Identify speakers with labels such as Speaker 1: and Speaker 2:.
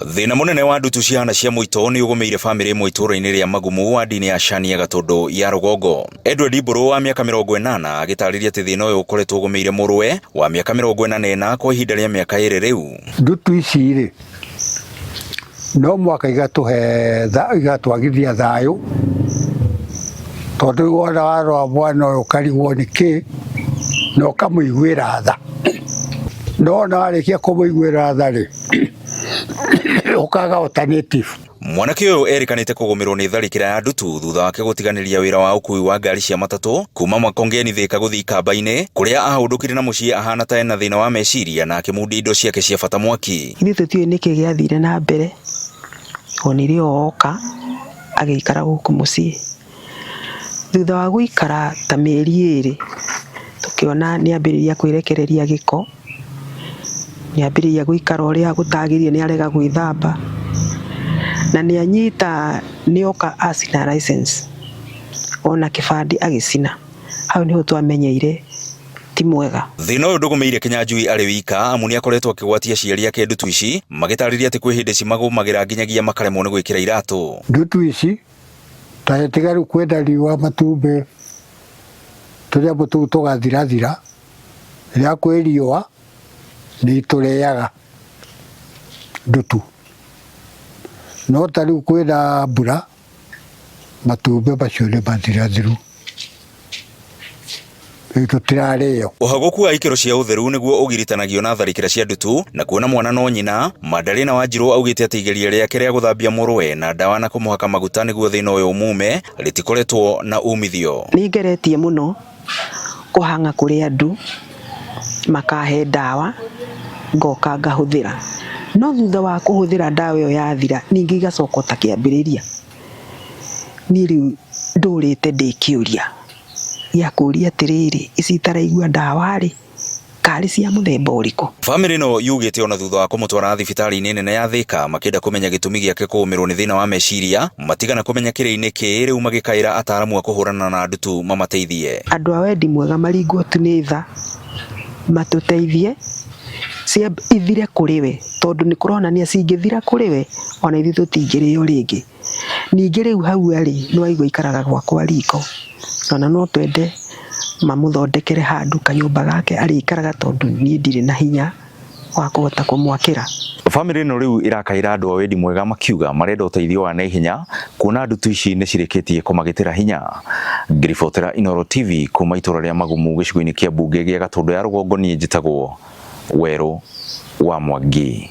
Speaker 1: Thĩna mũnene wa ndutu cihana cia mũito nĩ ũgũmĩire bamĩrĩ ĩmwe itũũra-inĩ rĩa Magumu wadi-inĩ ya Shania Gatũndũ ya Rũgongo. Edward Mbũrũ wa mĩaka 80 agĩtarĩria atĩ thĩna ũyũ ũkoretwo ũgũmĩire mũrũwe wa mĩaka 44 kwa ihinda rĩa mĩaka 2 rĩu.
Speaker 2: Ndutu ici rĩ, no mwaka igatũhe igatwagithia thayũ, tondũ wona warora mwana ũyũ ũkarigwo nĩ kĩ, na ũkamũiguĩra tha. No wona warĩkia kũmũiguĩra tha rĩ, ũkaga alternative.
Speaker 1: Mwanake ũyũ erĩkanĩte kũgũmĩrwo nĩ tharĩkĩra ya ndutu thutha wake gũtiganĩria wĩra wa ũkui wa ngari cia matatũ kuma Makongeni Thĩka gũthiĩ Ikamba-inĩ kũrĩa ahũndũkire na mũciĩ ahana ta ena thĩna wa meciria na akĩmundia indo ciake cia bata mwaki.
Speaker 3: Ithuĩ tũtiũĩ nĩkĩ gĩathire na mbere, onire o oka agĩikara gũkũ mũciĩ. Thutha wa gũikara ta mĩeri 2, tũkĩona nĩ ambĩrĩria kwĩrekereria gĩko, nĩ ambĩrĩria gũikara ũrĩa gũtagĩrĩire, nĩ arega gwĩthamba, na nĩ anyita nĩ oka acina license, ona kĩbandĩ agĩcina. Hau nĩho twamenyeire ti mwega.
Speaker 1: Thĩna ũyũ ndũgũmĩire Kĩnyanjui arĩ wika amu nĩ akoretwo akĩgwatia aciari ake ndutu ici magĩtarĩria atĩ kwĩ hĩndĩ cimagũmagĩra nginyagia makaremwo nĩ gwĩkĩra iratũ.
Speaker 2: Ndutu ici ta tiga rĩu kwenda riũa matumbĩ tũnyamũ tũu tũgathirathira, rĩrĩa kwĩ riũa nĩ itũrĩaga ndutu, no ta rĩu kwĩna mbura matumbĩ macio nĩ mathirathiru, rĩu tũtirarĩo.
Speaker 1: Ũhagũku wa ikĩro cia ũtheru nĩguo ũgiritanagio na tharĩkĩra cia ndutu na kuona mwana no nyina, Madalena Wanjirũ augĩte atĩ igeria rĩake rĩa gũthambia mũrũwe na ndawa na kũmũhaka maguta nĩguo thĩna ũyũ umume rĩtikoretwo na umithio.
Speaker 3: Nĩ ngeretie mũno kũhang'a kũrĩ andũ makahe ndawa ngoka ngahũthĩra, no thutha wa kũhũthĩra ndawa ĩyo yathira ningĩ igacoka ta kĩambĩrĩria. Niĩ rĩu ndũrĩte ndĩ kĩũria gĩa kũũria atĩrĩrĩ, ici itaraigua ndawa rĩ, karĩ cia mũthemba ũrĩkũ?
Speaker 1: Bamĩrĩ ĩno yugĩte ona thutha wa kũmũtwara thibitarĩ-inĩ nene ya Thĩka makĩenda kũmenya gĩtũmi gĩake kũgũmĩrwo nĩ thĩna wa meciria matigana kũmenya kĩrĩ-inĩ kĩ rĩu magĩkaĩra ataaramu a kũhũrana na ndutu mamateithie.
Speaker 3: Andũ a wendi mwega maringwo tu nĩ tha matũteithie ithire kũrĩ we, tondũ nĩ kũronania cingĩthira kũrĩ we ona ithuĩ tũtingĩrĩo rĩngĩ. Ningĩ rĩu hau arĩ nĩ waigua aikaraga gwakwa riko, ona no twende mamũthondekere handũ kanyũmba gake arĩikaraga tondũ niĩ ndirĩ na hinya wa kũhota kũmwakĩra.
Speaker 1: Bamĩrĩ ĩno rĩu ĩrakaĩra andũ a wendi mwega makiuga marenda ũteithio wa naihenya kuona ndutu ici nĩ cirĩkĩtie kũmagitĩra hinya. Ngĩribotera Inooro TV kuma itũra rĩa Magumu gĩcigo-inĩ kĩa mbunge gĩa Gatũndũ ya Rũgongo niĩ njĩtagwo Werũ wa Mwangi.